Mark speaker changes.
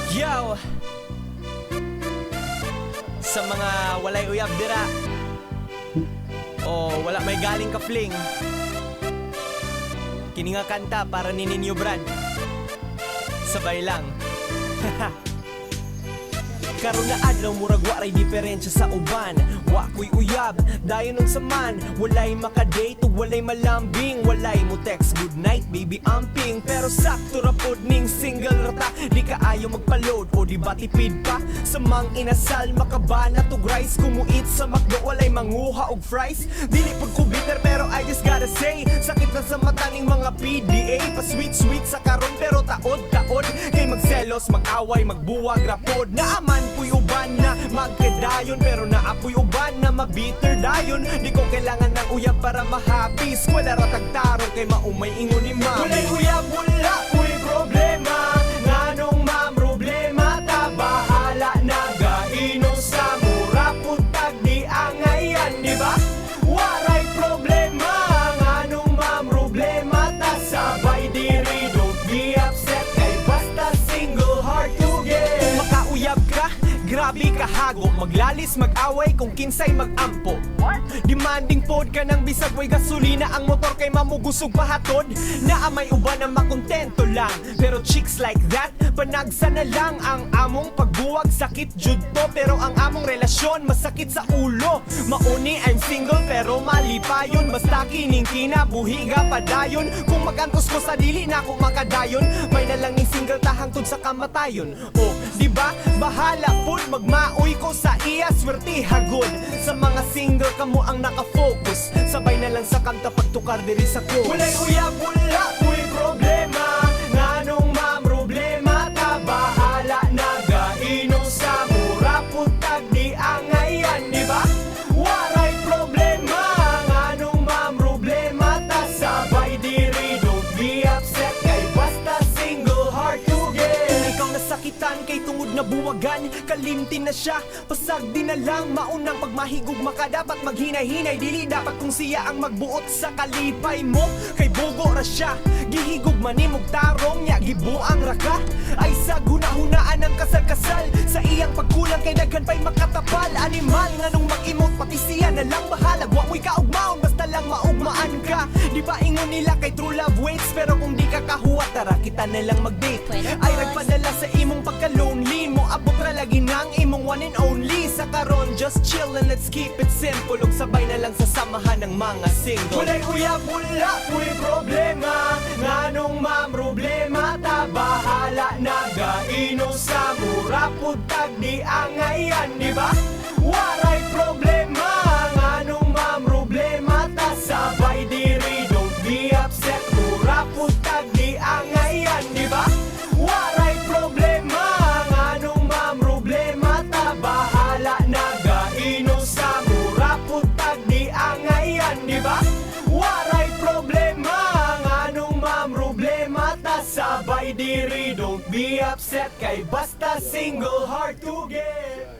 Speaker 1: Yo! Sa mga walay uyab dira o wala may galing ka fling, kini nga kanta para ni ninyo, Brad. Sabay lang. Karon nga adlaw, murag waray diferensya sa uban. Wa ko'y uyab, dayon unsa man. Walay makadate ug walay malambing. Walay mo text, "Good night, baby, amping." Pero sakto ra pod ning single rata. Di kaayo magpa-load o di ba tipid pa. Sa Mang Inasal makabanat og rice. Kumuit sa McDo, walay manguha og fries. Dili pud ko bitter, pero I just gotta say, sakit na sa mata ning mga PDA. Pa sweet sweet sa karon pero taod taod. Kay magselos, mag-away, magbuwag rapod. Naaman puy uban na magkadayon, pero naapoy uban na mabitter dayon. Di ko kailangan ng uyab para ma-happy. Eskwela ra tagtarong kay maumay ingon ni mami. Walay uyab, wala ko'y problema. Nganong mamroblema ta? Bahala na, gaino sa mura putag di angayan, di ba? Waray problema. Nganong mamroblema ta? Sabay diri, don't be upset, kay basta single, hard to get. Kung makauyab ka, grabe ka hago. Maglalis, mag-away kung kinsay mag-ampo. Demanding pod ka ng bisag way gasolina ang motor kay mamugusog pahatod. Naa may uban na makontento lang, pero chicks like that, panagsa na lang. Ang among pagbuwag sakit jud to, pero ang among relasyon masakit sa ulo. Mauni I'm single pero malipayon. Basta kining kinabuhi ga padayon. Kung magantos ko sa dili na ako makadayon, may na lang ning single ta hangtod sa kamatayon. O, di ba? Bahala pud magmaoy ko sa iya, swerte hagod. Sa mga single, kamo ang nakafocus. Sabay na lang sa kanta pagtukar diri sa chorus. Walay uyab, wala ko'y problema. Nganong mamroblema ta? Bahala na, gaino sa mura putag di angayan, di ba? Waray problema. Nganong mamroblema ta? Sabay diri, don't be upset, kay basta single, hard to get. Kung ikaw nasakitan kay tungod na buwagan, kalimti na siya, pasag di na lang. Maunang pagmahigugma ka dapat maghinay-hinay. Dili dapat kung siya ang magbuot sa kalipay mo, kay bugo ra siya. Gihigugma nimo tarong niya, gibuang ra ka. Ay sa hunahunaan ang kasal-kasal. Sa iyang pagkulang kay daghan pa'y makatapal. Animal, nganong mag-emote, pati siya na lang bahala. Wa mo'y kaugmaon, basta lang maugmaan ka. Di ba ingon nila kay true love waits? Pero kung di ka kahuwat, tara, kita na lang mag-date.
Speaker 2: Pwede,
Speaker 1: Ay
Speaker 2: boss.
Speaker 1: Nagpadala sa imong pagka-lonely mo, abot ra lagi ng imong one and only. Sa karon, just chill and let's keep it simple. Ug sabay na lang sa samahan ng mga single. Walay uyab, wala ko'y problema. Nganong mamroblema ta? Bahala na, gaino sa mura putag di angayan, di ba? Waray problema. Nganong mamroblema ta? Sabay diri, don't be upset. Mura putag di angayan, di ba? Waray problema. Nganong mamroblema ta? Bahala na, gaino sa mura putag di angayan, di ba? Waray problema. Nganong mamroblema ta? Sabay diri, don't be upset, kay basta single, hard to get.